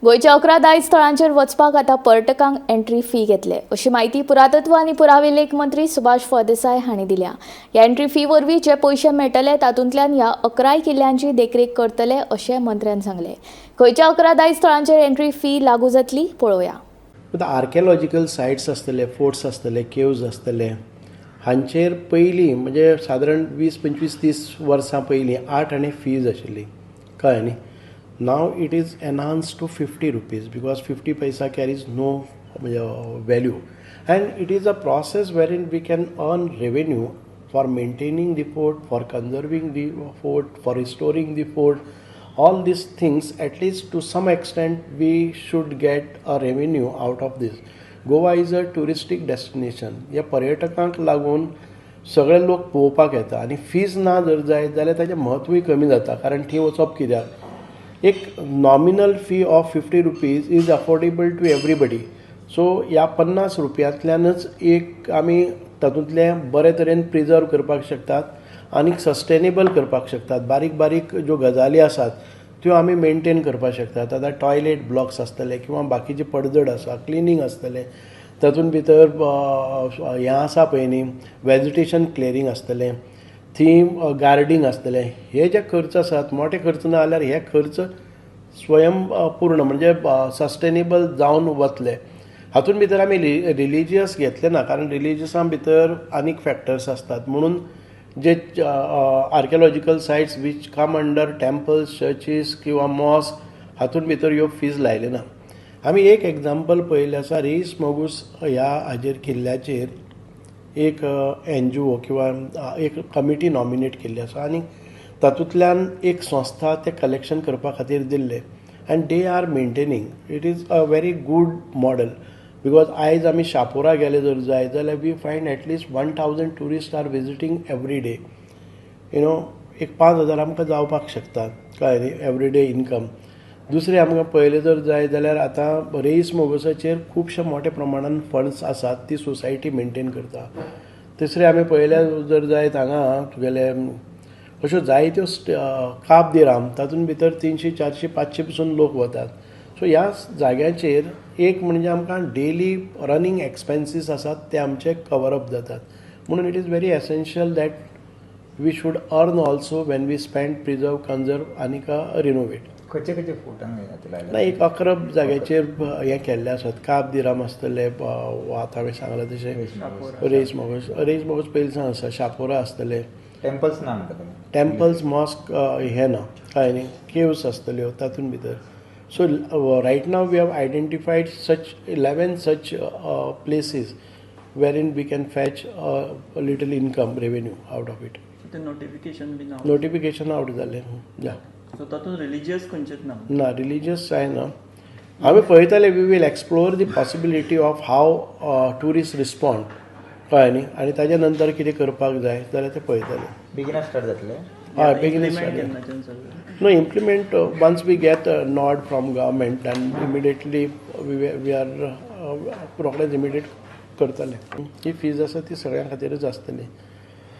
गोंयच्या 11 दायज थळांचेर वचपाक आतां पर्यटकांक एंट्री फी घेतले, अशी म्हायती पुरातत्व आनी पुराभिलेख मंत्री सुभाष फळदेसाय हांणी दिल्या. ह्या एंट्री फी वरवीं जे पयशे मेळटले तातूंतल्यान ह्या 11 किल्ल्यांची देखरेख करतले, अशें मंत्र्यान सांगलें. खंयच्या 11 दायज थळांचेर एंट्री फी लागू जातली, पळोवया. आतां आर्किओलॉजिकल सायट्स आसतले, फोर्ट्स आसतले, केव्ज आसतले, हांचेर पयलीं म्हणजे सादारण 20, 25, 30 वर्सां पयलीं 8 आणे फीज आशिल्ली, कळ्ळें न्ही? Now it is enhance to ₹50 because 50 paisa carries no म्हणजे value, and it is a process wherein we can earn revenue for maintaining the fort, for conserving the fort, for restoring the fort. All these things, at least to some extent, we should get a revenue out of this. Goa is a touristic destination. ह्या पर्यटकांक लागून सगळे लोक पळोवपाक येता आनी fees ना जर जायत जाल्यार ताचें म्हत्वूय कमी जाता, कारण थंय वचप कित्याक? एक nominal fee of ₹50 is affordable to everybody. So ह्या 50 रुपयांतल्यानच एक आमी तातूंतलें बरे तरेन प्रिजर्व करपाक शकतात आनी सस्टेनेबल करपाक शकतात. बारीक बारीक ज्यो गजाली आसात त्यो आमी मेनटेन करपाक शकतात. आतां टॉयलेट ब्लॉक्स आसतले किंवा बाकीचे पडझड आसा, क्लिनींग आसतलें, तातूंत भितर हें आसा पळय न्ही, वेजिटेशन क्लियरींग आसतलें, थीम गार्डींग आसतलें. हे जे खर्च आसात, मोठे खर्च ना जाल्यार हे खर्च स्वयं पूर्ण म्हणजे सस्टेनेबल जावन वतले. हातूंत भितर आमी रिलिजियस घेतले ना, कारण रिलिजियसां भितर आनीक फॅक्टर्स आसतात. म्हणून जे archaeological sites which come under temples, churches किंवा मॉस्क, हातूंत भितर ह्यो फीज लायले ना आमी. एक एग्जाम्पल पळयलें आसा, रेईस मागूस ह्या हाजेर, किल्ल्याचेर एक एनजीओ किंवा एक कमिटी नॉमिनेट केल्ली आसा आनी तातूंतल्यान एक संस्था तें कलेक्शन करपा खातीर दिल्लें and they are maintaining. It is a very good model because आयज आमी शापोरा गेले जर जायत जाल्यार we find at least 1000 tourist are visiting every day. एक 5000 आमकां जावपाक शकता, कळ्ळें न्ही, एवरी डे इनकम. दुसरें आमकां पळयलें जर जाय जाल्यार आतां रेईस मागुसाचेर खुबशे मोठ्या प्रमाणान फंड्स आसात, ती सोसायटी मेनटेन करता. तिसरें आमी पळयल्यार जर जायत हांगा तुगेले अश्यो जायत्यो काब दे राम, तातूंत भितर 300, 400, 500 पसून लोक वतात. सो ह्या जाग्यांचेर एक म्हणजे आमकां डेली रनींग एक्सपेन्सीस आसात ते आमचे कवर अप जातात. म्हणून it is very essential that we should earn also when we spend, preserve, conserve आनीक रिनोवेट. खंयचे खंयचे फोर्टांक लायला? ना, एक 11 जाग्याचेर हें केल्लें आसात. काब दे राम आसतलें, आतां हांवें सांगलां तशें रेईस मागूस, रेईस मागूस पयलीं आसा, शापोरा आसतलें. टेम्पल्स ना म्हणटा तुमी? टेम्पल्स, मॉस्क हें ना, कळ्ळें न्ही? केव्स आसतल्यो तातूंत भितर. So right now we have identified such 11 such places wherein we can fetch little income revenue out of it. ते नोटिफिकेशन बी out? Notification out जालें या. सो तातूंत रिलिजियस खंयचेच ना? ना, रिलिजियस जायना. आमी पळयतले, we will explore the possibility of how tourist respond, कळ्ळें न्ही, आनी ताच्या नंतर कितें करपाक जाय जाल्यार तें पळयतले. बेगिना स्टार्ट जातले? हय, बेगीन. इम्प्लिमेंट केन्नाच्यान सगळें? No, implement once we get a nod from government and immediately we are रोखडेच इमिडिएट करतले. ही फीज आसा ती सगळ्यां खातीरच आसतली.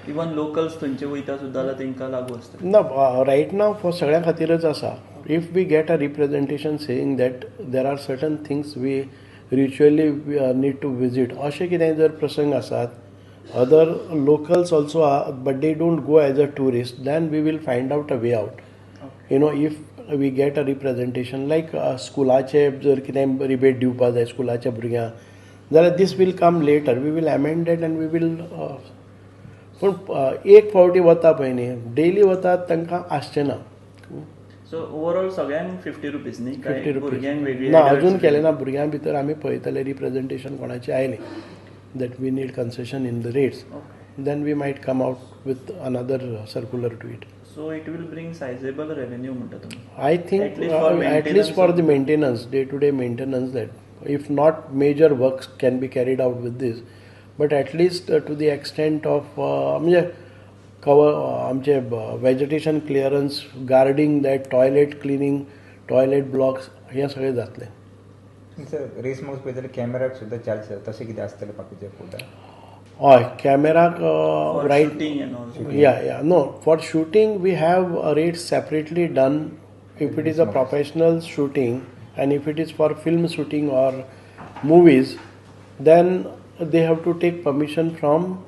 इवन लोकल्स थंयचे वयता सुद्दां जाल्यार तेंकां लागू आसता? ना, रायट नाव फॉर सगळ्यां खातीरच आसा. If we get a representation saying that there are certain things we ritually need to visit, अशें कितें जर प्रसंग आसात, other locals also are but they don't go as a tourist, then we will find out a way out. If we get a representation like स्कुलाचे जर कितें rebate दिवपा जाय स्कुलाच्या भुरग्यांक जाल्यार this will come later. We will amend it and we will. पूण एक फावटी वता पळय न्ही, डेली वतात तांकां आसचें ना. सो ओवरऑल सगळ्यांक ₹50 न्ही काय? ₹50. भुरग्यांक वेगळी? ना, अजून केलें ना. भुरग्यां भितर आमी पळयतले, रिप्रेझेंटेशन कोणाचें आयलें that we need concession in the rates, then we might come out with another circular to it. So it will bring sizable revenue म्हणटा तुमी? I think At least for at least for maintenance. The maintenance, day to day maintenance, that if not major works can be carried out with this, but at least to the extent of म्हणजे cover आमचे vegetation clearance, guarding that, toilet cleaning, toilet blocks, हें सगळें जातलें. Sir, Reis Magos पळयत जाल्यार कॅमेराक सुद्दां charge, तशें कितें आसतलें बाकीचे फोर्टार? हय, कॅमेराक right. Shooting and all. Yeah. No, for shooting we have a rate separately done. If it is a professional shooting, And if it is for film shooting or movies, then they have to take permission from,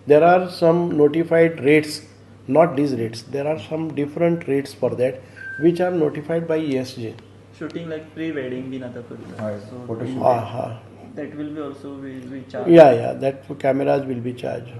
there are some notified rates, not these rates, there are some different rates for that which are notified by ESG. Shooting like pre wedding बीन आतां करता, हय, so photoshoot. हा हा that will be also we charge. Yeah, that cameras will be charged.